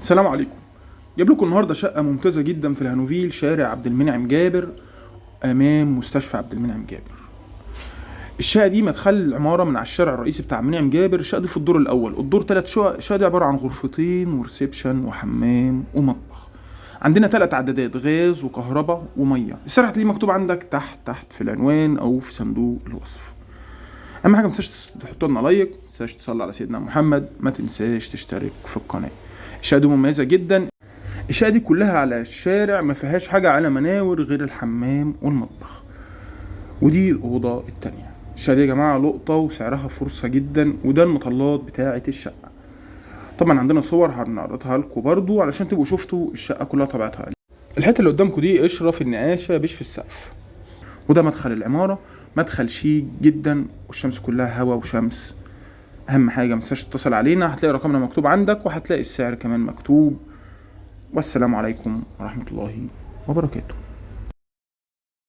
السلام عليكم. جايب لكم النهارده شقه ممتازة جدا في الهانوفيل، شارع عبد المنعم جابر، امام مستشفى عبد المنعم جابر. الشقة دي مدخل العمارة من على الشارع الرئيسي بتاع منعم جابر. الشقة دي في الدور الاول، الدور 3 شقق. الشقة دي عبارة عن غرفتين وريسبشن وحمام ومطبخ. عندنا 3 عدادات غاز وكهرباء ومية. السعر هتلاقيه مكتوب عندك تحت تحت في العنوان او في صندوق الوصف. اهم حاجة ما تنساش تحط لنا like، ما تنساش تصلي على سيدنا محمد، ما تنساش تشترك في القناة. الشقة دي مميزة جدا. الشقة دي كلها على الشارع، ما فيهاش حاجة على مناور غير الحمام والمطبخ. ودي الاوضة التانية. الشقة دي يا جماعة لقطة وسعرها فرصة جدا. وده المطلات بتاعه الشقة. طبعا عندنا صور هنعرضها لكم برضو علشان تبقوا شفتوا الشقة كلها طبيعتها. الحتة اللي قدامكم دي قشرة في النقاشه مش في السقف. وده مدخل العمارة، مدخل شيك جدا والشمس كلها هوا وشمس. اهم حاجة متنساش تتصل علينا، هتلاقي رقمنا مكتوب عندك وهتلاقي السعر كمان مكتوب. والسلام عليكم ورحمة الله وبركاته.